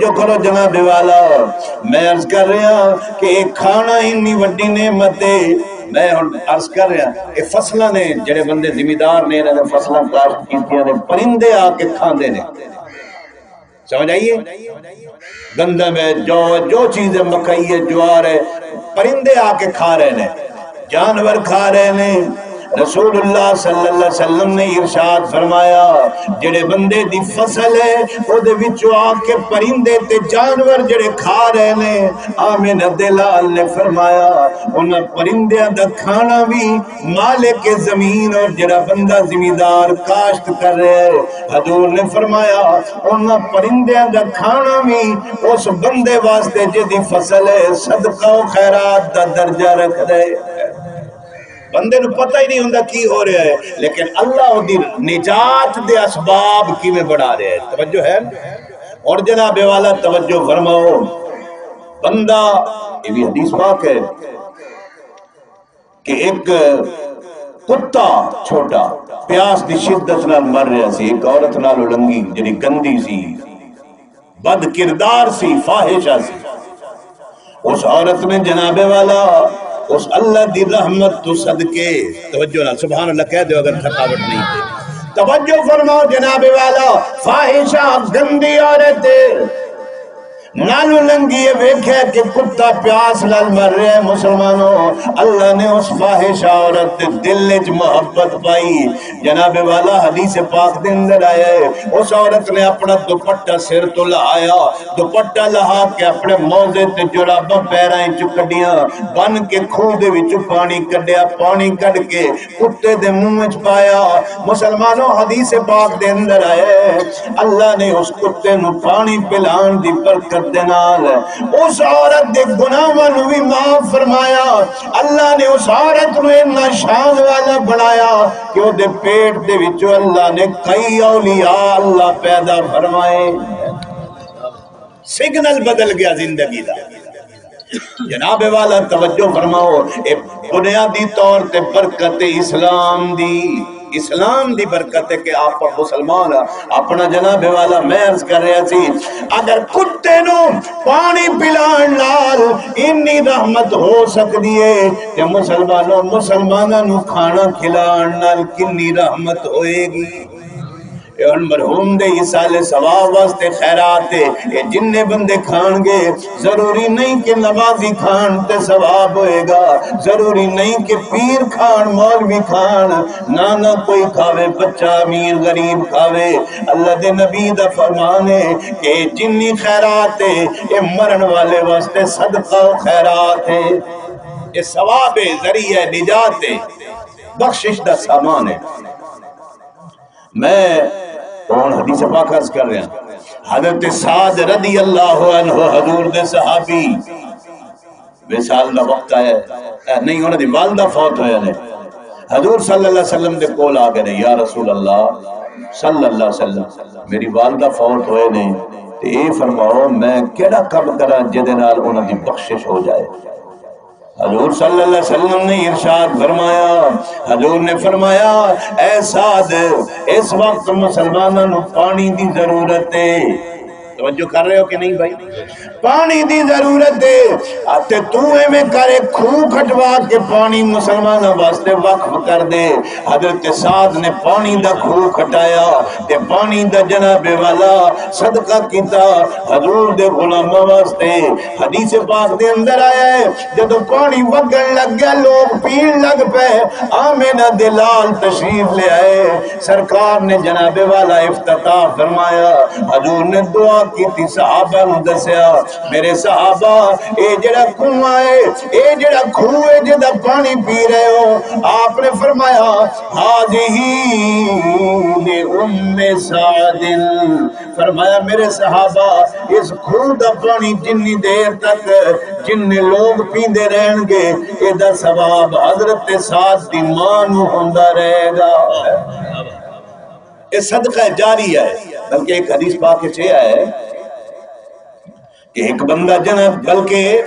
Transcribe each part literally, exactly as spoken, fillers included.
جو کرو جناب والا، میں عرض کر رہا کہ ایک کھانا انی وڈی نعمت ہے۔ میں ہن عرض کر رہا، یہ فصلاں نے، جڑے بندے زمیندار نے، انہاں نے فصلاں کاشت کیتیاں نے، پرندے آ کے کھاندے نے۔ سمجھ آئیے؟ گندم ہے، جو، جو چیز ہے، مکئی ہے، جوار ہے، پرندے آ کے کھا رہے نے، جانور کھا رہے نے۔ رسول اللہ صلی اللہ علیہ وسلم نے ارشاد فرمایا، جڑے بندے دی فصل ہے، او دے وچوں آ کے پرندے تے جانور جڑے کھا رہے نے، آمنہ دے لال نے فرمایا، انہاں پرندیاں دا کھانا بھی مالک زمین اور جڑا بندہ زمیندار کاشت کر رہا ہے، حضور نے فرمایا، انہاں پرندیاں دا کھانا بھی اس بندے واسطے جدی فصل ہے، صدقہ و خیرات دا درجہ رکھ دے۔ بندے نو پتہ ہی نہیں ہوندا کی ہو رہا ہے، لیکن اللہ دی نجات دے اسباب کیویں بنا رہا ہے۔ توجہ ہے؟ اور جناب والا توجہ فرماؤ، بندہ، یہ بھی حدیث پاک ہے کہ ایک کتا چھوٹا پیاس دی شدت نال مر رہا سی، ایک عورت نال النگی جڑی گندی سی، بد کردار سی، فاحشہ سی۔ اس عورت نے جناب والا اس اللہ دی رحمت تو صدقے، توجہ نال سبحان اللہ کہہ دیو اگر تھکاوٹ نہیں تے۔ توجہ فرماؤ جناب والا، فاحشہ گندی عورت نالوں لنگھی ہے، ویکھیا کہ کتا پیاس نال مر رہا ہے۔ مسلمانوں، اللہ نے اس فاحشہ عورت دے دل وچ محبت پائی۔ جناب والا، حدیث پاک دے اندر آیا ہے، اس عورت نے اپنا دوپٹہ سر تو لہایا، دوپٹہ لہا کے اپنے موزے تے جراباں پیراں وچ کڈیاں، بن کے کھوہ دے وچ پانی کڈیا، پانی کڈ کے کتے دے منہ وچ پایا۔ مسلمانوں، حدیث پاک دے اندر آئے، اللہ نے اس کتے نو پانی پلان دی برکت دے نال اس عورت دے گناہاں نو بھی معاف فرمایا۔ اللہ نے اس عورت نو اتنا شان والا بنایا کہ او دے پیٹ دے وچوں اللہ نے کئی اولیاء اللہ پیدا فرمائے۔ سگنل بدل گیا زندگی دا۔ جناب والا، توجہ فرماؤ، اے بنیادی طور تے برکت اسلام دی، اسلام دی برکت ہے کہ آپ مسلمان ہاں۔ اپنا جناب والا، میں عرض کر رہا سی، اگر کتے نو پانی پلان نال اینی رحمت ہو سکدی ہے تے مسلمانوں، مسلماناں نو کھانا کھلان نال کنی رحمت ہوئے گی؟ اے ہن مرحوم دے ایصال ثواب واسطے خیرات ہے۔ اے جنے بندے کھان گے، ضروری نہیں کہ نمازی کھان تے ثواب ہوئے گا، ضروری نہیں کہ پیر کھان، مولوی کھان، نہ نہ کوئی کھاوے، بچہ امیر غریب کھاوے۔ اللہ دے نبی دا فرمان ہے کہ جنی خیرات ہے، اے مرن والے واسطے صدقہ و خیرات ہے، اے ثواب ہے، ذریعہ نجات ہے، بخشش دا سامان ہے۔ میں ہن حدیث پاک عرض کر رہا، حضرت سعد رضی اللہ عنہ، حضور دے صحابی، وصال دا وقت آیا ہے، اے نہیں، انہاں دی والدہ فوت ہوئے نے۔ حضور صلی اللہ علیہ وسلم دے کول آ گئے نے، یا رسول اللہ صلی اللہ علیہ وسلم، میری والدہ فوت ہوئے نے، تے اے فرماؤ میں کیڑا کم کراں جدے نال انہاں دی بخشش ہو جائے؟ حضور صلی اللہ علیہ وسلم نے ارشاد فرمایا، حضور نے فرمایا، اے سعد، اس وقت مسلماناں نو پانی دی ضرورت ہے۔ توجہ کر رہے ہو کہ نہیں بھائی؟ پانی دی ضرورت ہے۔ اتے تو ایویں کر، ایک کھوہ کھٹوا کے پانی مسلماناں واسطے وقف کر دے۔ حضرت سعد نے پانی دا کھوہ کھٹایا تے پانی دا جناب والا صدقہ کیتا۔ حضور دے غلاماں واسطے۔ حدیث پاک دے اندر آیا ہے، جدوں پانی وگن لگ گیا، لوگ پین لگ پئے۔ آمنہ دے لال تشریف لے آئے، سرکار نے جناب والا افتتاح فرمایا، حضور نے دعا کیتی، صحابہ نو دسیا، میرے صحابہ، اے جڑا کنواں ہے، اے جڑا کھوہ ہے جدا پانی پی رہے ہو، آپ نے فرمایا، هذه لأم سعد۔ فرمایا، میرے صحابہ، اس کھوہ دا پانی جنی دیر تک جن لوگ پیندے رہن گے، اے دا ثواب حضرت سعد دی ماں نو ہوندا رہے گا۔ اے صدقہ جاری ہے۔ بلکہ ایک حدیث پاک وچ اے ہے کہ ایک بندہ جناب، بلکہ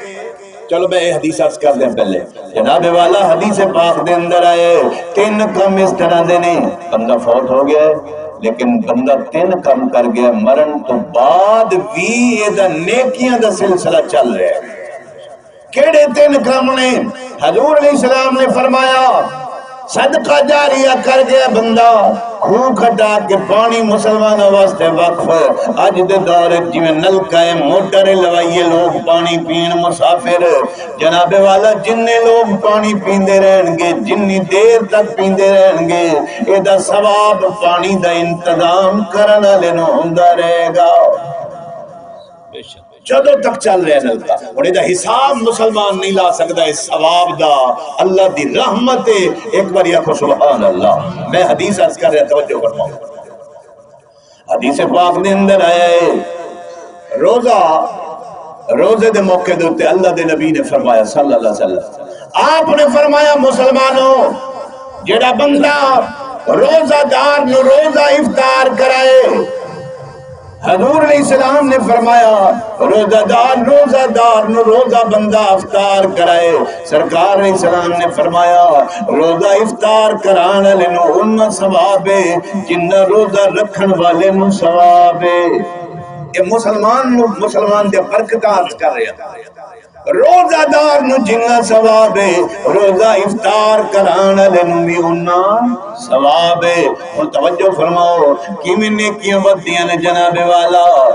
چلو میں اے حدیث عرض کر دیں پہلے، جناب والا، حدیث پاک دے اندر آئے، تین کم اس طرح دے نے، بندہ فوت ہو گیا ہے، لیکن بندہ تین کم کر گیا، مرن تو بعد بھی ایدا نیکیاں دا سلسلہ چل رہا ہے۔ کیڑے تین کم نے؟ حضور علیہ السلام نے فرمایا، صدقہ جاریہ کر گیا بندہ، کھوہ کھٹا کے پانی مسلماناں واسطے وقف۔ اج دے دور وچ جویں نلکا ہے، موٹر ہے، لوائیے لوگ پانی پین، مسافر، جناب والا، جنہیں لوگ پانی پیندے رہن گے، جنی دیر تک پیندے رہن گے، ایدا ثواب پانی دا انتظام کرن والے نوں ہوندا رہے گا۔ بے شک۔ جدوں تک چل رہا نلکا، ہن ایدا حساب مسلمان نہیں لا سکدا اس ثواب دا۔ اللہ دی رحمت ہے۔ ایک بار آکھو سبحان اللہ۔ میں حدیث عرض کر رہا، توجہ فرماؤ۔ حدیث پاک دے اندر آیا ہے، روزہ، روزے دے موقع دے اُتے اللہ دے نبی نے فرمایا صلی اللہ علیہ وسلم، آپ نے فرمایا، مسلمانوں، جڑا بندہ روزہ دار نو روزہ افطار کرائے، حضور علیہ السلام نے فرمایا، روزہ دار، روزہ دار نو روزہ بندہ افطار کرائے، سرکار علیہ السلام نے فرمایا، روزہ افطار کران والے نو اُنا ثواب ہے جنہ روزہ رکھن والے نو ثواب ہے۔ اے مسلمان نو، مسلمان دے برکتاں عرض کر رہے ہیں۔ روزہ دار نو جنہ ثواب ہے، روزہ افطار کران والے نو بھی اُنا ثواب ہے۔ ہن توجہ فرماؤ، کیویں نیکیاں ودھدیاں نے جناب والا۔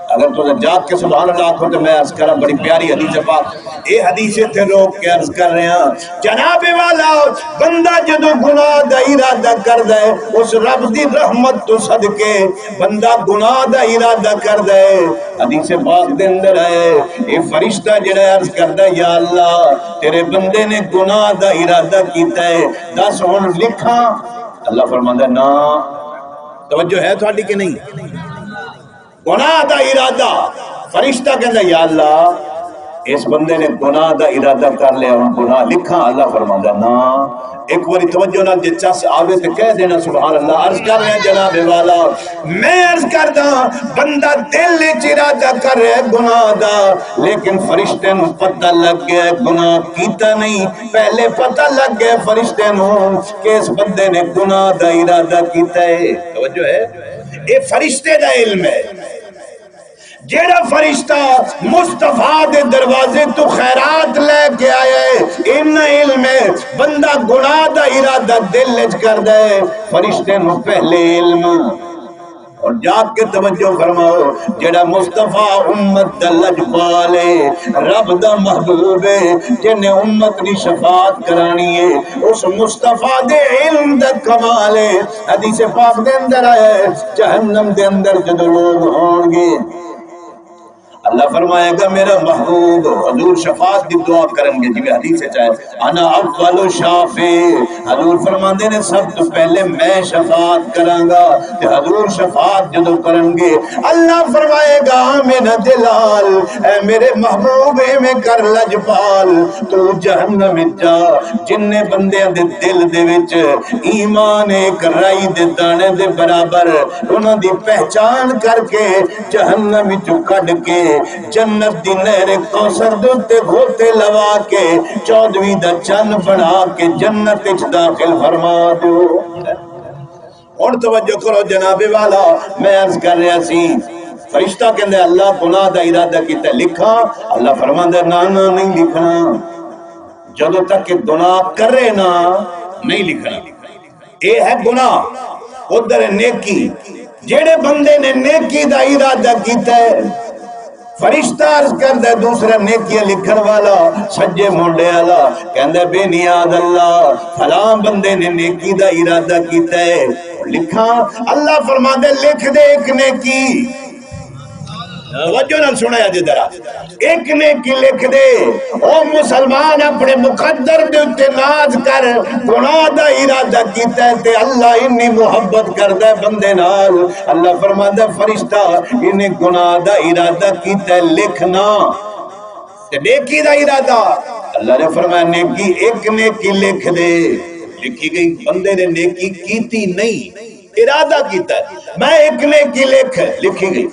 اگر تساں جاگ کے سبحان اللہ آکھو تو میں عرض کراں، بڑی پیاری حدیث پاک۔ اے حدیث اتھے روک کے عرض کر رہا ہاں، جناب والا، بندہ جدوں گناہ دا ارادہ کردا ہے، اس رب دی رحمت تو صدقے بندہ گناہ دا ارادہ کردا ہے، حدیث پاک دے اندر ہے، اے فرشتہ جڑا عرض کردا ہے، یا اللہ، تیرے بندے نے گناہ دا ارادہ کیتا ہے، دس ہن لکھاں؟ اللہ فرماندا ہے، نہ۔ توجہ ہے تہاڈی کہ نہیں؟ گناہ دا ارادہ۔ فرشتہ کہندا، یا اللہ، اس بندے نے گناہ دا ارادہ کر لیا، ہن گناہ لکھاں؟ اللہ فرماندا، نہ۔ ایک واری توجہ نال جے چس آوے تے کہہ دینا، سبحان اللہ۔ عرض کر رہے ہیں جناب والا، میں عرض کردا، بندہ دل وچ ارادہ کر رہے گناہ دا، لیکن فرشتے نو پتہ لگ گیا گناہ کیتا نہیں۔ پہلے پتہ لگ گیا فرشتے نو کہ اس بندے نے گناہ دا ارادہ کیتا ہے۔ توجہ ہے؟ اے فرشتے دا علم ہے۔ جیڑا فرشتہ مصطفیٰ دے دروازے تو خیرات لے کے آیا ہے، ان علم ہے، بندہ گناہ دا ارادہ دل وچ کردا ہے، فرشتے نو پہلے علم۔ اور جاگ کے توجہ فرماؤ، جیڑا مصطفیٰ امت دا لجپال ہے، رب دا محبوب ہے، جن نے امت دی شفاعت کرانی ہے، اس مصطفیٰ دے علم دا کمال ہے۔ حدیث پاک دے اندر آیا ہے، جہنم دے اندر جدوں لوگ ہون گے، اللہ فرمائے گا، میرا محبوب، حضور شفاعت دی دعا کرن گے، جویں حدیث وچ آیا، انا اول شافع، حضور فرماندے نے، سب تو پہلے میں شفاعت کراں گا۔ تے حضور شفاعت جدوں کرن گے، اللہ فرمائے گا، آمنہ دے لال، اے میرے محبوب، ایویں کر لجپال، تو جہنم وچ جا، جن بندیاں دے دل دے وچ ایمان ایک رائی دے دانے دے برابر، انہاں دی پہچان کر کے جہنم وچوں کڈھ کے جنت دی نہر کوثر دے اُتے غوطے لوا کے چودھویں دا چن بنا کے جنت وچ داخل فرما دیو۔ ہن توجہ کرو جناب والا، میں عرض کر رہا سی، فرشتہ کہندے، اللہ گناہ دا ارادہ کیتا، لکھاں؟ اللہ فرماندا، نہ، نہ، نہیں لکھنا۔ جدوں تک کہ گناہ کرے نہ، نہیں لکھنا۔ اے ہے گناہ، ادھر ہے نیکی۔ جیڑے بندے نے نیکی دا ارادہ کیتا ہے، فرشتہ عرض کردا ہے، دوسرا نیکیاں لکھن والا، سجے مونڈے والا، کہندا ہے، بے نیاز اللہ، فلاں بندے نے نیکی دا ارادہ کیتا ہے، لکھاں؟ اللہ فرماندا ہے، لکھ دے ایک نیکی۔ توجہ نال سنیا جے ذرا، ایک نیکی لکھ دے۔ او مسلمان، اپنے مقدر دے اُتے ناز کر، گناہ دا ارادہ کیتا ہے تے اللہ انی محبت کردا ہے بندے نال۔ اللہ فرماندا ہے، فرشتہ، انہیں گناہ دا ارادہ کیتا ہے، لکھ نہ۔ تے نیکی دا ارادہ، اللہ نے فرمایا، نیکی، ایک نیکی لکھ دے۔ لکھی گئی۔ بندے نے نیکی کیتی نہیں، ارادہ کیتا ہے، میں ایک نیکی لکھ، لکھی گئی۔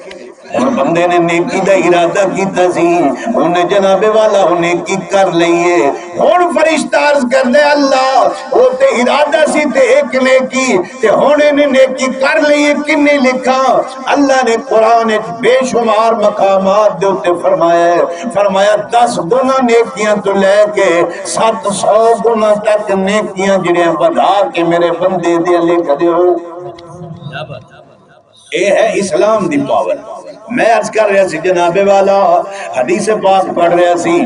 ہن بندے نے نیکی دا ارادہ کیتا سی، انہیں جناب والا او نیکی کر لئی ہے۔ ہن فرشتہ عرض کردے، اللہ، او تے ارادہ سی تے ہک نیکی، تے ہن انہیں نیکی کر لئی ہے، کنی لکھاں؟ اللہ نے قرآن وچ بے شمار مقامات دے اُتے فرمایا ہے، فرمایا، دس گنا نیکیاں تو لے کے ست سو گنا تک نیکیاں جڑیاں ودھا کے میرے بندے دیاں لکھ دیو۔ اے ہے اسلام دی پاور۔ میں عرض کر رہا سی جناب والا، حدیث پاک پڑھ رہا سی،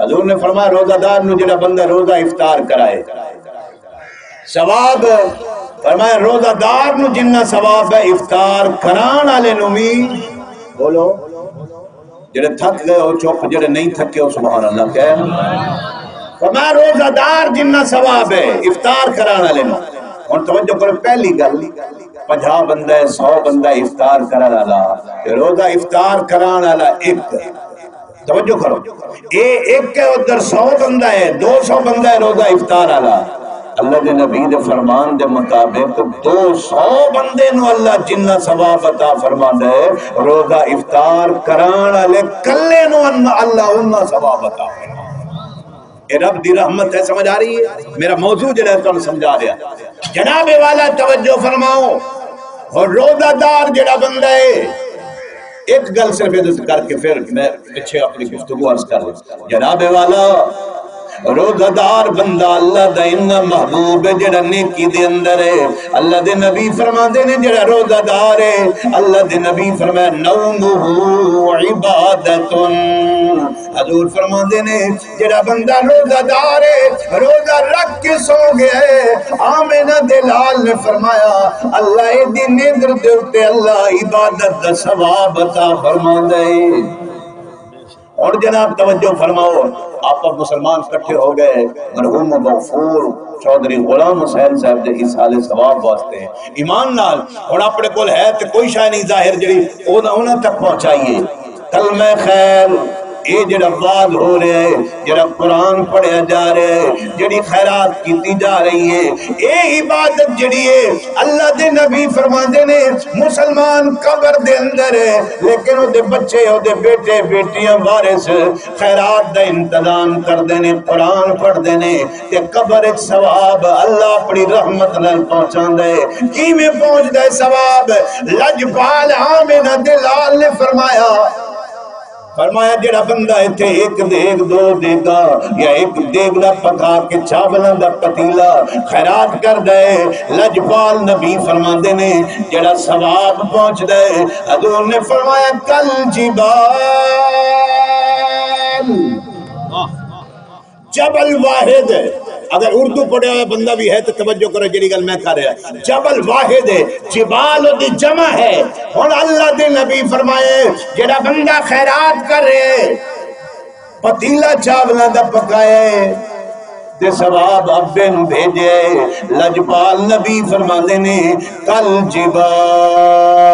حضور نے فرمایا، روزہ دار نو جڑا بندہ روزہ افطار کرائے، ثواب، فرمایا، روزہ دار نو جنہ ثواب ہے افطار کران والے نو وی۔ بولو، جڑے تھک گئے ہو چپ، جڑے نہیں تھکے ہو سبحان اللہ کہہ۔ فرمایا، روزہ دار جنہ ثواب ہے افطار کران والے نو۔ ہن توجہ کرو، پہلی گل، پنجاہ بندہ ہے، سو بندہ ہے افطار کرن والا، تے روزہ افطار کرن والا ایک۔ توجہ کرو، اے ایک ہے، ادھر سو بندہ ہے، دو سو بندہ ہے روزہ افطار والا۔ اللہ دے نبی دے فرمان دے مطابق دو سو بندے نو اللہ جنہ ثواب عطا فرماندا ہے، روزہ افطار کران والے کلے نو ان-، اللہ اُنہ ثواب عطا فرماندا۔ اے رب دی رحمت ہے، سمجھ آ رہی ہے؟ میرا موضوع جڑا ہے تانوں سمجھا رہا۔ جناب والا توجہ فرماؤ، اور روزہ دار جڑا بندہ ہے، ایک گل صرف ادھر کر کے پھر میں پچھے اپنی گفتگو عرض کر رہا۔ جناب والا، روزہ دار بندہ اللہ دا انہاں محبوب ہے جڑا نیکی دے اندر ہے۔ اللہ دے نبی فرماندے نے جڑا روزہ دار ہے، اللہ دے نبی فرمایا، نومہ عبادۃ۔ حضور فرماندے نے، جڑا بندہ روزہ دار ہے، روزہ رکھ کے سو گیا ہے، آمنہ دے لال نے فرمایا، اللہ اے دی نیندر دے اُتے اللہ عبادت دا ثواب عطا فرماندا ہے۔ اور جناب توجہ فرماؤ، آپ مسلمان کٹھے ہو گئے مرحوم مغفور چوہدری غلام حسین صاحب دے ایصال ثواب واسطے۔ ایمان نال، ہن اپنے کول ہے تے کوئی شے نہیں ظاہر جڑی انہاں، انہاں تک پہنچائیے۔ کلمہ خیر، اے جڑا وعظ ہو رہا ہے، جڑا قرآن پڑھیا جا رہا ہے، جڑی خیرات کیتی جا رہی ہے، اے عبادت جڑی ہے، اللہ دے نبی فرماندے نے، مسلمان قبر دے اندر ہے، لیکن او دے بچے، او دے بیٹے، بیٹیاں، وارث خیرات دا انتظام کردے نے، قرآن پڑھدے نے، تے قبر اچ ثواب اللہ اپنی رحمت نال پہنچاندا ہے۔ کیویں پہنچدا ہے ثواب؟ لجپال آمنہ دے لال نے فرمایا، فرمایا، جڑا بندہ ایتھے ایک دیگ، دو دیگاں یا ایک دیگ دا پکا کے چاولاں دا پتیلا خیرات کردا ہے، لجپال نبی فرماندے نے، جڑا ثواب پہنچدا ہے، حضور نے فرمایا، کل جبال۔ جبل واحد۔ اگر اردو پڑھیا ہویا بندہ بھی ہے تو توجہ کرو جڑی گل میں کر رہا۔ جبل واحد ہے، جبال دی جمع ہے۔ ہن اللہ دے نبی فرمائے، جڑا بندہ خیرات کرے، پتیلا چاولاں دا پکائے تے ثواب ابے نو بھیجے، لجپال نبی فرماندے نے، کل جبال،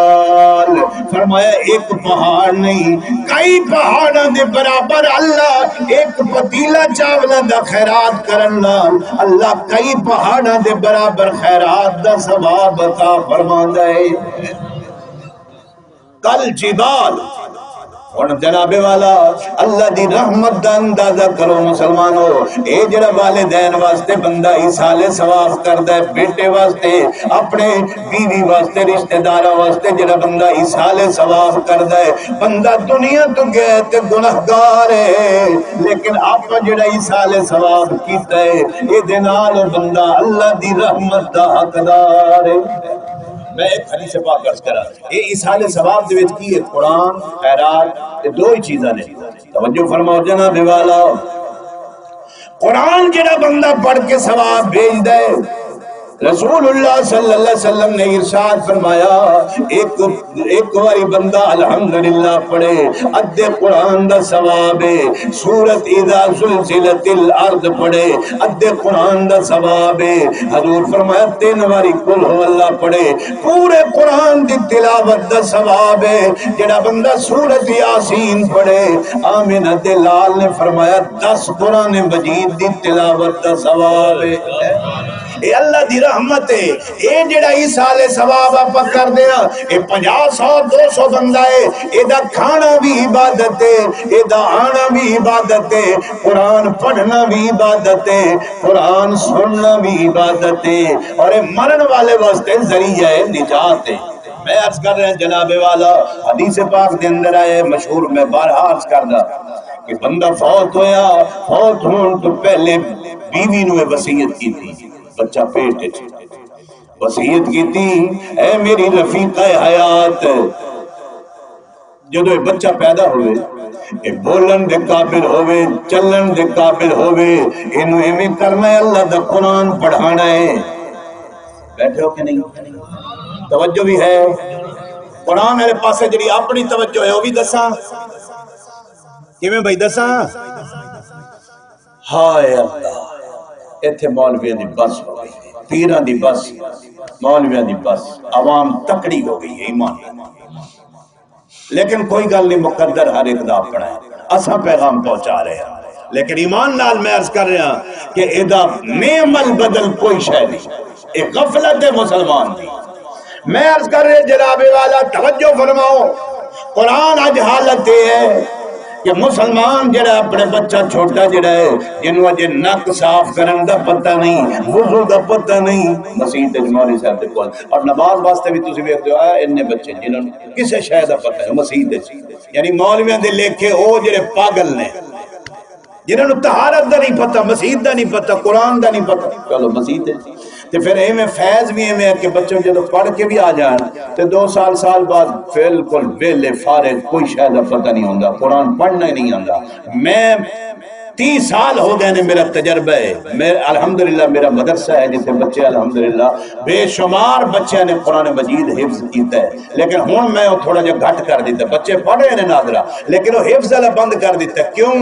فرمایا، ایک پہاڑ نہیں، کئی پہاڑاں دے برابر۔ اللہ ایک پتیلا چاولاں دا خیرات کرن نال اللہ کئی پہاڑاں دے برابر خیرات دا ثواب عطا فرماندا ہے۔ کل جبال۔ ہن جناب والا، اللہ دی رحمت دا اندازہ کرو مسلمانو، اے جڑا والدین واسطے بندہ ایصال ثواب کردا ہے، بیٹے واسطے، اپنے بیوی واسطے، رشتہ داراں واسطے جڑا بندہ ایصال ثواب کردا ہے، بندہ دنیا تو گئے تے گناہگار ہے، لیکن آپ جڑا ایصال ثواب کیتا ہے، اے دے نال او بندہ اللہ دی رحمت دا حقدار ہے۔ میں ایک حدیث پاک عرض کراں، اے ایصال ثواب دے وچ کی ہے؟ قرآن، خیرات، اے دو ہی چیزاں نے۔ توجہ فرماؤ جناب والا، قرآن جڑا بندہ پڑھ کے ثواب بھیجدا ہے، رسول اللہ صلی اللہ علیہ وسلم نے ارشاد فرمایا، ایک، ایک واری بندہ الحمدللہ پڑھے، ادھے قرآن دا ثواب ہے۔ سورت اذا زلزلت الارض پڑھے، ادھے قرآن دا ثواب ہے۔ حضور فرمایا، تین واری قل هو اللہ پڑھے، پورے قرآن دی تلاوت دا ثواب ہے۔ جڑا بندہ سورت یاسین پڑھے، آمنہ دے لال نے فرمایا، دس قرآن مجید دی تلاوت دا ثواب ہے۔ اے اللہ دی رحمت ہے۔ اے جڑا ایصال ثواب آپاں کردے ہاں، اے پنجاہ، سو، دو سو بندہ ہے، اے دا کھانا بھی عبادت ہے، اے دا آنا بھی عبادت ہے، قرآن پڑھنا بھی عبادت ہے، قرآن سننا بھی عبادت ہے، اور اے مرن والے واسطے ذریعہ نجات ہے۔ میں عرض کر رہا جناب والا، حدیث پاک دے اندر آئے مشہور، میں بارہا عرض کردا کہ بندہ فوت ہویا، فوت ہون تو پہلے بیوی نو اے وصیت کی تھی، بچہ پیٹ وچ وصیت کیتی، اے میری رفیقہ حیات، جدوں اے بچہ پیدا ہوئے، اے بولن دے قابل ہوئے، چلن دے قابل ہوئے، اینوں ایویں کرنا ہے، اللہ دا قرآن پڑھانا ہے۔ بیٹھے ہو کہ نہیں؟ توجہ بھی ہے؟ قرآن والے پاسے جڑی اپنی توجہ ہے، وہ بھی دساں؟ کیویں بھائی دساں؟ ہائے اللہ، ایتھے مولویاں دی بس ہو گئی، پیراں دی بس، مولویاں دی بس، عوام تکڑی ہو گئی ہے ایمان۔ لیکن کوئی گل نہیں، مقدر ہر ایک دا اپنا ہے، اساں پیغام پہنچا رہے ہیں۔ لیکن ایمان نال میں عرض کر رہا کہ ادا نعم البدل کوئی شے نہیں، اے غفلت ہے مسلمان دی۔ میں عرض کر رہے جناب والا، توجہ فرماؤ، قرآن اج حالت یہ ہے کہ مسلمان جڑا اپنے بچہ چھوٹا جڑا ہے، جنوں اجے نک صاف کرن دا پتہ نہیں، وضو دا پتہ نہیں، مسیت وچ مولوی صاحب دے کول، اور نماز واسطے بھی تسی ویکھدے ہو، آ، اتنے بچے جنہاں نوں کسے شے دا پتہ ہے مسیت وچ، یعنی مولویاں دے لیکھے او جڑے پاگل نے، جنہاں نوں طہارت دا نہیں پتہ، مسیت دا نہیں پتہ، قرآن دا نہیں پتہ، چلو مسیت ہے۔ تے پھر ایویں فیض بھی ایویں ہے کہ بچوں جدوں پڑھ کے بھی آ جان تے دو سال، سال بعد بالکل ویلے فارغ، کوئی شے دا پتہ نہیں ہوندا، قرآن پڑھنا ہی نہیں آندا۔ میں تیس سال ہو گئے نے، میرا تجربہ ہے، میں الحمدللہ میرا مدرسہ ہے جتھے بچے الحمدللہ بے شمار بچیاں نے قرآن مجید حفظ کیتا ہے، لیکن ہن میں او تھوڑا جہا گھٹ کر دیتا۔ بچے پڑھ رہے نے نادرا، لیکن او حفظ والا بند کر دیتا۔ کیوں؟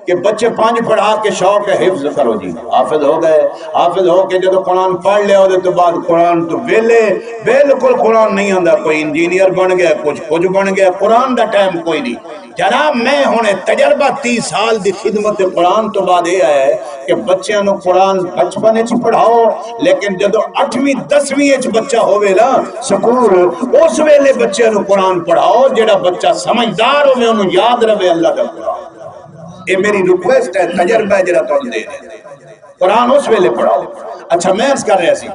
کہ بچے پنج پڑھا کے شوق ہے حفظ کرو جی، حافظ ہو گئے، حافظ ہو کے جدوں قرآن پڑھ لیا، اودے تو بعد قرآن تو ویلے، بالکل قرآن نہیں آندا۔ کوئی انجینئر بن گیا، کچھ کچھ بن گیا، قرآن دا ٹائم کوئی نہیں۔ جناب، میں ہن اے تجربہ تیس سال دی خدمت قرآن تو بعد اے آیا ہے کہ بچیاں نوں قرآن بچپن وچ پڑھاؤ، لیکن جدوں اٹھویں دسویں وچ بچہ ہووے نا سکول، اس ویلے بچیاں نوں قرآن پڑھاؤ، جڑا بچہ سمجھدار ہووے، اونوں یاد رہے اللہ دا قرآن۔ اے میری ریکویسٹ ہے، تجربہ ہے جڑا تہاڈے دے، قرآن اس ویلے پڑھاؤ۔ اچھا، میں عرض کر رہا سی،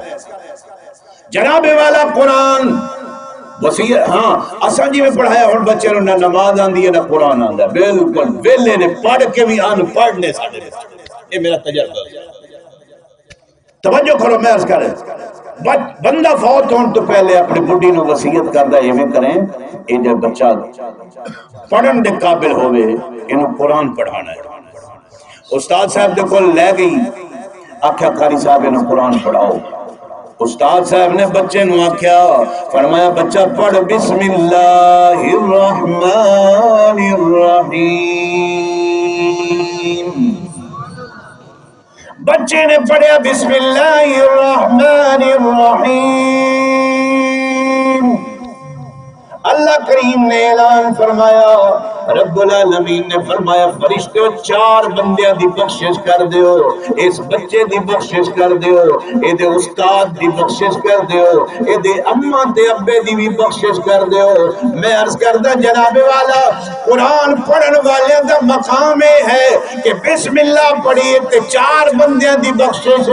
جناب والا، قرآن وسیع، ہاں، اساں جی میں پڑھایا، ہن بچے نوں نہ نماز آندی ہے نہ قرآن آندا، بالکل ویلے نے، پڑھ کے بھی ان پڑھ نے ساڈے بچے۔ یہ میرا تجربہ ہے۔ توجہ کرو، میں عرض کر رہا، بچ-، بندہ فوت ہون تو پہلے اپنی بڈھی نوں وصیت کردا، ایویں کریں، اے جے بچہ پڑھن دے قابل ہووے، اینوں قرآن پڑھانا ہے۔ استاد صاحب دے کول لے گئی، آکھیا، "قاری صاحب، انہاں قرآن پڑھاؤ۔" استاد صاحب نے بچے نوں آکھیا، فرمایا، "بچہ پڑھ، بسم اللہ الرحمن الرحیم۔" بچے نے پڑھیا، "بسم اللہ الرحمن الرحیم۔" اللہ کریم نے اعلان فرمایا، رب العالمین نے فرمایا، "فرشتو، چار بندیاں دی بخشش کر دیو، اس بچے دی بخشش کر دیو، اے دے استاد دی بخشش کر دیو، اے دے اماں تے ابے دی بھی بخشش کر دیو۔" میں عرض کردا، جناب والا، قرآن پڑھن والیاں دا مقام اے ہے کہ بسم اللہ پڑھیے تے چار بندیاں دی بخشش۔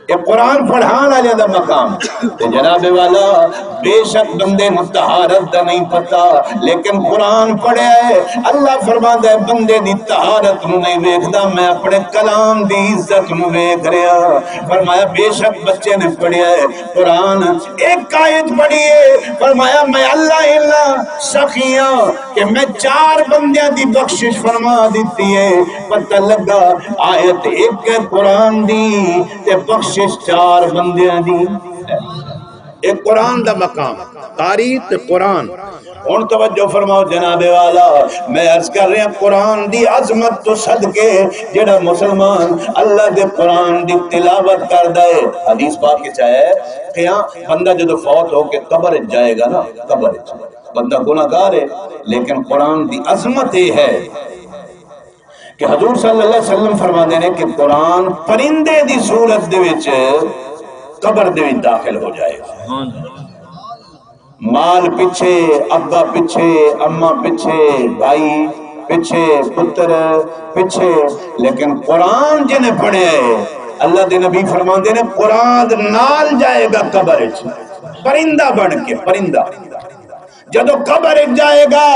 اے قرآن پڑھان والے دا مقام۔ تے جناب والا، بے شک بندے نوں طہارت دا نہیں پتہ، لیکن قرآن پڑھیا ہے۔ اللہ فرماندا ہے، بندے دی طہارت نوں نہیں ویکھدا، میں اپنے کلام دی عزت نوں ویکھ رہا۔ فرمایا، بے شک بچے نے پڑھیا ہے قرآن، ایک آیت پڑھی ہے، فرمایا، میں اللہ اللہ سخیاں کہ میں چار بندیاں دی بخشش فرما دتی ہے۔ پتہ لگا، آیت ایک ہے قرآن دی تے بخشش چار بندیاں دی۔ اے قرآن دا مقام، قاری تے قرآن۔ ہن توجہ فرماؤ جناب والا، میں عرض کر رہا، قرآن دی عظمت تو صدقے، جڑا مسلمان اللہ دے قرآن دی تلاوت کردا ہے، حدیث پاک وچ آیا ہے، قیام، بندہ جدوں فوت ہو کے قبر وچ جائے گا نا، قبر وچ بندہ گناہگار ہے، لیکن قرآن دی عظمت اے ہے کہ حضور صلی اللہ علیہ وسلم فرماندے نے کہ قرآن پرندے دی صورت دے وچ قبر دے وچ داخل ہو جائے گا۔ مال پچھے، ابا پچھے، اماں پچھے، بھائی پچھے، پتر پچھے، لیکن قرآن جنہیں پڑھیا ہے، اللہ دے نبی فرماندے نے، قرآن نال جائے گا قبر وچ، پرندہ بن کے، پرندہ۔ جدوں قبر وچ جائے گا،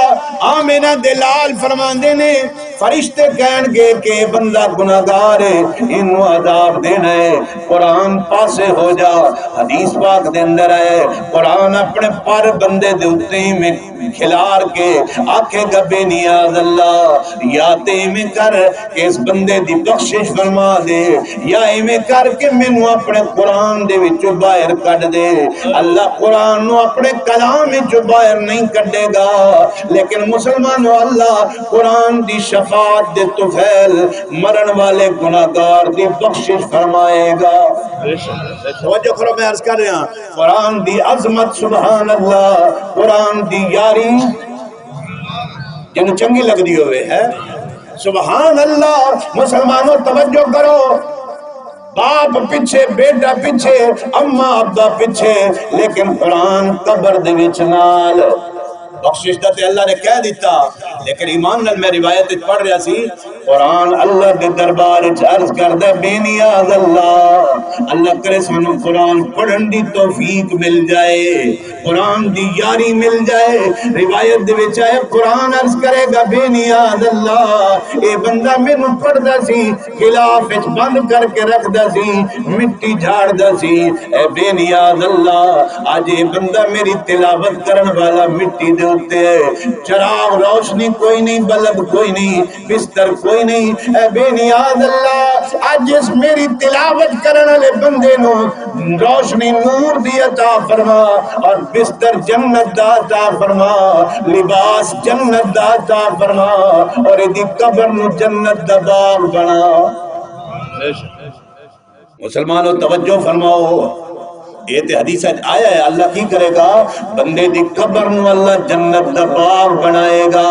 آمنہ دے لال فرماندے نے، فرشتے کہن گے کہ بندہ گناہگار ہے، اینوں عذاب دینا ہے، قرآن پاسے ہو جا۔ حدیث پاک دے اندر ہے، قرآن اپنے پر بندے دے اُتے میں کھلار کے آکھے گا، بے نیاز اللہ، یا تے ایویں کر کہ اس بندے دی بخشش فرما دے، یا ایویں کر کے مینوں اپنے قرآن دے وچوں باہر کڈھ دے۔ اللہ قرآن نو اپنے کلام وچوں باہر نہیں کڈھے گا، لیکن مسلمانو، اللہ قرآن دی شفاعت دے طفیل مرن والے گناہگار دی بخشش فرمائے گا۔ توجہ کرو، میں عرض کر رہا، قرآن دی عظمت، سبحان اللہ، قرآن دی یاری، جنوں چنگی لگدی ہوئے ہے۔ سبحان اللہ، مسلمانوں توجہ کرو، باپ پچھے، بیٹا پچھے، اماں ابا پچھے، لیکن قرآن قبر دے وچ نال۔ بخشش دا تے اللہ نے کہہ دیتا، لیکن ایمان نال میں روایت وچ پڑھ رہا سی، قرآن اللہ دے دربار وچ عرض کردا، بے نیاز اللہ، اللہ کرے سانوں قرآن پڑھن دی توفیق مل جائے، قرآن دی یاری مل جائے۔ روایت دے وچ آئے، قرآن عرض کرے گا، بے نیاز اللہ، اے بندہ مینوں پڑھدا سی، غلاف وچ بند کر کے رکھدا سی، مٹی جھاڑدا سی۔ اے بے نیاز اللہ، اج اے بندہ میری تلاوت کرن والا مٹی دے اُتے ہے، چراغ، روشنی کوئی نہیں، بلب کوئی نہیں، بستر کوئی نہیں۔ اے بے نیاز اللہ، اج اس میری تلاوت کرن والے بندے نو روشنی نور دی عطا فرما، اور بستر جنت دا عطا فرما، لباس جنت دا عطا فرما، اور ایدی قبر نو جنت دا باغ بنا۔ مسلمانو، توجہ فرماؤ، اے تے حدیث وچ آیا ہے، اللہ کی کرے گا؟ بندے دی قبر نو اللہ جنت دا باغ بنائے گا۔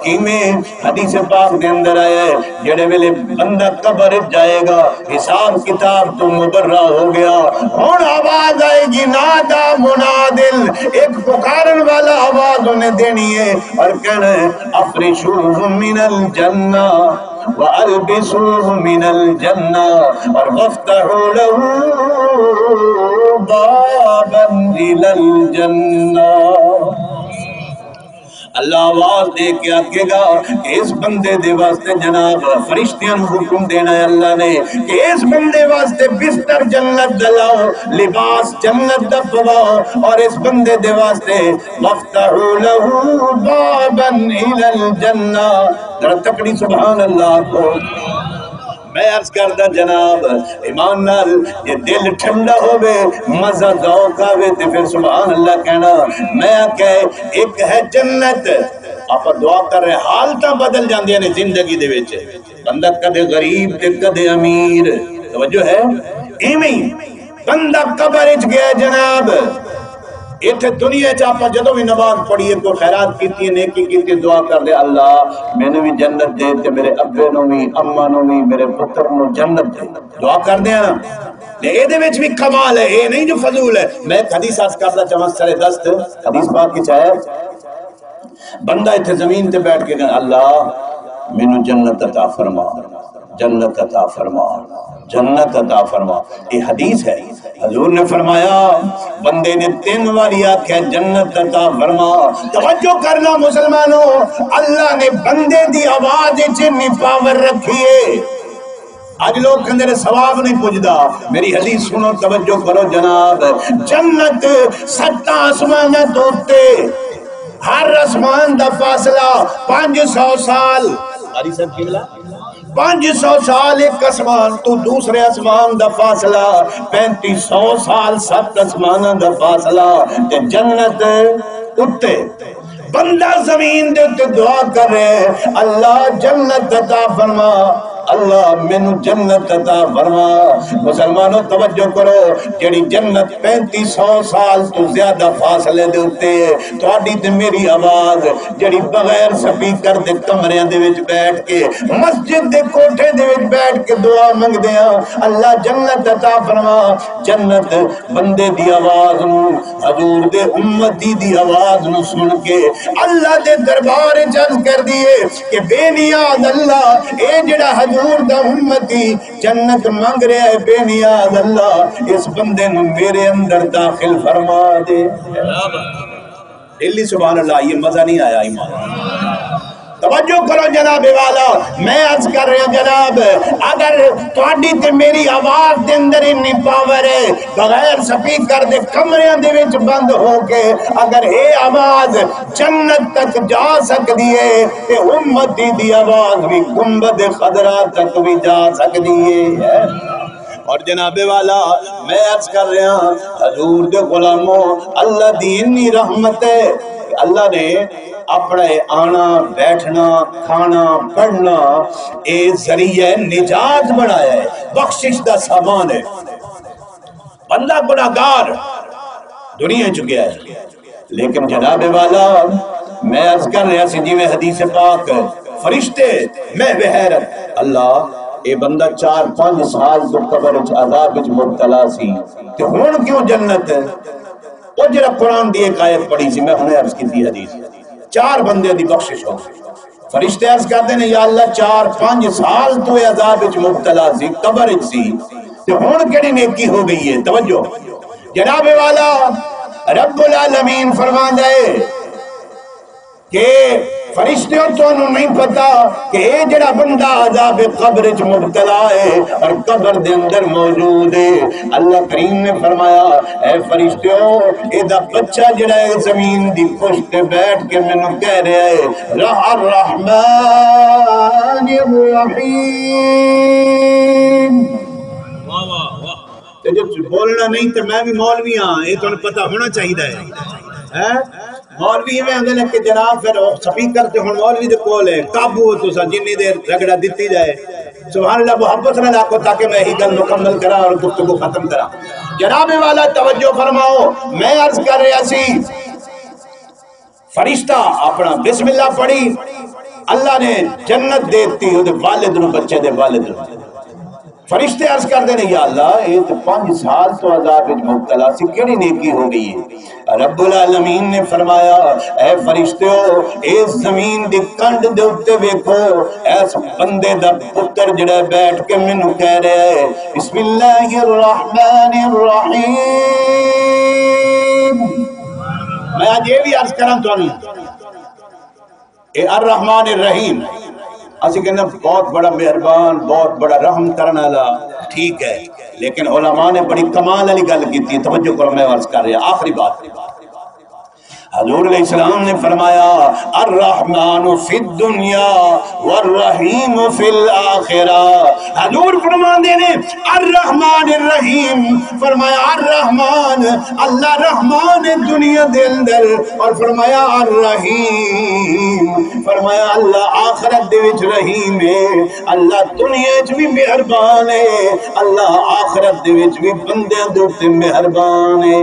کیویں؟ حدیث پاک دے اندر آیا ہے، جڑے ویلے بندہ قبر وچ جائے گا، حساب کتاب تو مبرا ہو گیا، ہن آواز آئے گی، نادی منادٍ، ایک پکارن والا آواز انہیں دینی ہے اور کہنا ہے، افرشوہ من الجنہ، والبسوہ من الجنہ، اور وافتحوا لہ بابا الی الجنہ۔ اللہ آواز دے کے آکھے گا کہ اس بندے دے واسطے، جناب، فرشتیاں نوں حکم دینا ہے اللہ نے کہ اس بندے واسطے بستر جنت دا لاؤ، لباس جنت دا پواؤ، اور اس بندے دے واسطے وافتحوا لہ بابا الی الجنہ۔ ذرا تکڑی سبحان اللہ آکھو۔ میں عرض کردا جناب، ایمان نال، جے دل ٹھنڈا ہووے، مزہ ذوق آوے، تے پھر سبحان اللہ کہنا۔ میں آکھیا، ایک ہے جنت، آپاں دعا کر رہے، حالتاں بدل جاندیاں نے زندگی دے وچ۔ بندہ کدے غریب تے کدے امیر، توجہ ہے؟ ایویں بندہ قبر اچ گیا جناب، اتھے دنیا اچ آپاں جدوں وی نماز پڑھیے، کوئی خیرات کیتی ہے، نیکی کیتی ہے، دعا کر دے، اللہ مینوں وی جنت دے تے میرے ابے نوں وی، اماں نوں وی، میرے پتر نوں جنت دے۔ دعا کر دے نا۔ تے اے دے وچ وی کمال ہے، اے نہیں جو فضول ہے۔ میں ایک حدیث عرض کردا چاہواں، سر دست حدیث پاک وچ آیا ہے۔ بندہ اتھے زمین تے بیٹھ کے کہنا، اللہ مینوں جنت عطا فرما، جنت عطا فرما، جنت عطا فرما۔ یہ حدیث ہے، حضور نے فرمایا، بندے نے تین واری آکھیا، جنت عطا فرما۔ توجہ کرنا مسلمانوں، اللہ نے بندے دی آواز وچ اتنی پاور رکھی ہے۔ اج لوگ کہندے نے ثواب نہیں پجدا۔ میری حدیث سنو، توجہ کرو جناب، جنت ستاں آسماناں تو اتے، ہر آسمان دا فاصلہ پنج سو سال۔ قاری صاحب قبلہ، پنج سو سال ایک آسمان تو دوسرے آسمان دا فاصلہ، پینتی سو سال ست آسماناں دا فاصلہ، تے جنت اتے۔ بندہ زمین دے اتے دعا کرے، اللہ جنت عطا فرما۔ اللہ مینوں جنت عطا فرما۔ مسلمانو، توجہ کرو، جڑی جنت پینتی سو سال تو زیادہ فاصلے دے اتے ہے، تہاڈی تے میری آواز جڑی بغیر سپیکر دے کمریاں دے وچ بیٹھ کے، مسجد دے کوٹھے دے وچ بیٹھ کے دعا منگدے ہاں، اللہ جنت عطا فرما۔ جنت بندے دی آواز نو، حضور دے امتی دی آواز نو سن کے اللہ دے دربار وچ عرض کر دیے کہ بے نیاز اللہ، اے جڑا حضور دا امتی جنت منگ رہا ہے، بے نیاز اللہ، اس بندے نو میرے اندر داخل فرما دے۔ دلی سبحان اللہ، یہ مزہ نہیں آیا ایمان۔ توجہ کرو جناب والا، میں عرض کر رہا جناب، اگر تہاڈی تے میری آواز دے اندر انی پاور ہے، بغیر سپیکر دے کمریاں دے وچ بند ہو کے اگر اے آواز جنت تک جا سکدی ہے، تے امتی دی آواز بھی گنبد خضرا تک بھی جا سکدی ہے۔ اور جناب والا، میں عرض کر رہا، حضور دے غلاموں، اللہ دی انی رحمت ہے، اللہ نے اپنے آنا، بیٹھنا، کھانا، پڑھنا، اے ذریعہ نجات بنایا ہے، بخشش دا سامان ہے۔ بندہ گناہگار دنیا چ گیا ہے، لیکن جناب والا، میں عرض کر رہا سی، جویں حدیث پاک، فرشتے، میں بحیرت، اللہ، اے بندہ چار پنج سال تو قبر وچ عذاب وچ مبتلا سی، تے ہن کیوں جنت؟ او جڑا قرآن دی ایک آیت پڑھی سی، میں ہنے عرض کیتی حدیث، چار بندے دی بخشش ہو گئی۔ فرشتے عرض کردے نے، یا اللہ، چار پنج سال تو اے عذاب وچ مبتلا سی، قبر وچ سی، تے ہن کیڑی نیکی ہو گئی ہے؟ توجہ۔ جناب والا، رب العالمین فرماندا ہے کہ فرشتیو، تانوں نہیں پتا کہ اے جڑا بندہ عذاب قبر وچ مبتلا ہے اور قبر دے اندر موجود ہے، اللہ کریم نے فرمایا، اے فرشتیو، اے دا بچہ جڑا ہے زمین دی پشت تے بیٹھ کے مینوں کہہ رہا ہے، الرحمن الرحیم۔ تے جے بولنا نہیں تے میں بھی مولوی ہاں، یہ تمہیں پتہ ہونا چاہیے ہے۔ ہیں؟ مولوی ایویں آندے نے کہ جناب پھر او سپیکر تے ہن مولوی دے کول ہے، قابو ہو تساں جنی دیر رگڑا دتی جائے۔ سبحان اللہ، محبت نال آکھو تاکہ میں یہی گل مکمل کراں اور گفتگو ختم کراں۔ جناب والا توجہ فرماؤ، میں عرض کر رہا سی، فرشتہ اپنا بسم اللہ پڑھی، اللہ نے جنت دے دتی اودے والد نو، بچے دے والد نو۔ فرشتے عرض کردے نے، یا اللہ، اے تے پنج سال تو عذاب وچ مبتلا سی، کیڑی نیکی ہو گئی ہے؟ رب العالمین نے فرمایا، اے فرشتیو، اے زمین دی کنڈ دے اُتے ویکھو، ایس بندے دا پتر جڑا بیٹھ کے مینوں کہہ رہا ہے، بسم اللہ الرحمن الرحیم۔ میں اج یہ بھی عرض کراں تانوں، اے الرحمن الرحیم، اسی کہنے بہت بڑا مہربان، بہت بڑا رحم کرنے والا، ٹھیک ہے، لیکن علماء نے بڑی کمال والی گل کی تھی۔ توجہ کرو، میں عرض کر رہا، آخری بات۔ حضور علیہ السلام نے فرمایا، الرحمن فی الدنیا والرحیم فی الآخرہ۔ حضور فرماندے نے، الرحمن الرحیم، فرمایا الرحمن، اللہ رحمان ہے دنیا دے اندر، اور فرمایا الرحیم، فرمایا اللہ آخرت دے وچ رحیم ہے، اللہ دنیا وچ بھی مہربان ہے، اللہ آخرت دے وچ بھی بندیاں دے اُتے مہربان ہے۔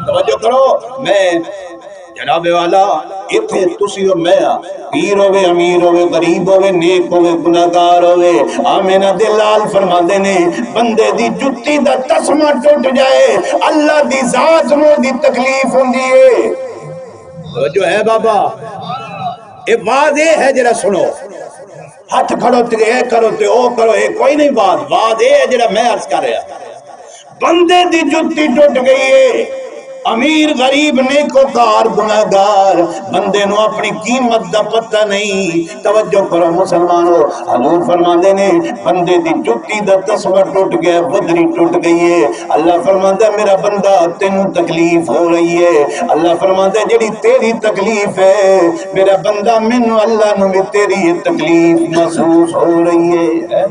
توجہ کرو، میں جناب والا، اتھے تسی و میں آ، پیر ہوے، امیر ہوے، غریب ہوے، نیک ہوے، گناہگار ہوے، آمنہ دے لال فرماندے نے، بندے دی جتی دا تسمہ ٹوٹ جائے، اللہ دی ذات نو دی تکلیف ہوندی ہے۔ توجہ ہے بابا؟ اے واضح ہے، جڑا سنو، ہتھ کھڑو تے اے کرو تے او کرو، اے کوئی نہیں بات۔ بات اے ہے جڑا میں عرض کر رہا، بندے دی جتی ٹوٹ گئی ہے۔ امیر غریب نیکوکار گناہگار، بندے نو اپنی قیمت دا پتہ نہیں۔ توجہ کرو مسلمانو، حضور فرماندے نے، بندے دی جتی دا تسمہ ٹوٹ گیا، بدری ٹوٹ گئی ہے۔ اللہ فرماندا ہے، میرا بندہ، تینوں تکلیف ہو رہی ہے۔ اللہ فرماندا ہے، جڑی تیری تکلیف ہے، میرا بندہ، مینوں اللہ نوں وی تیری یہ تکلیف محسوس ہو رہی ہے۔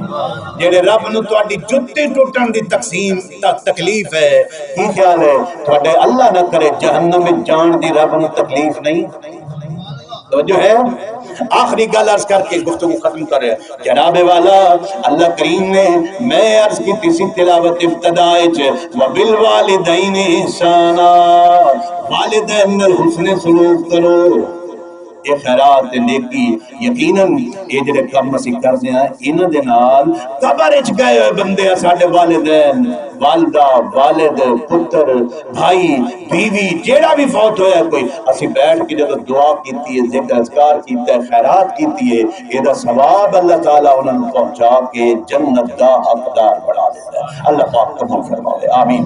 جڑے رب نوں تہاڈی جتی ٹٹن دی تقسیم، ت-، تکلیف ہے، کی خیال ہے، تہاڈے اللہ نہ کرے جہنم وچ جان دی رب نوں تکلیف نہیں؟ توجہ ہے؟ آخری گل عرض کر کے گفتگو ختم کر رہے ہیں۔ جناب والا، اللہ کریم نے، میں عرض کی تھی سی تلاوت ابتدا وچ، "وبالوالدین احسانا"، والدین نال حسن سلوک کرو۔ اے خیرات تے نیکی، یقیناً اے جڑے کم اسی کردے ہیں، انہاں دے نال قبر اچ گئے ہوئے بندے ہیں، ساڈے والدین، والدہ، والد، پتر، بھائی، بیوی، جیڑا بھی فوت ہویا کوئی، اسی بیٹھ کے جدوں دعا کیتی ہے، ذکر اذکار کیتا ہے، خیرات کیتی ہے، اے دا ثواب اللہ تعالیٰ انہاں نوں پہنچا کے جنت دا حقدار بنا دیتا ہے۔ اللہ پاک قبول فرماوے، آمین۔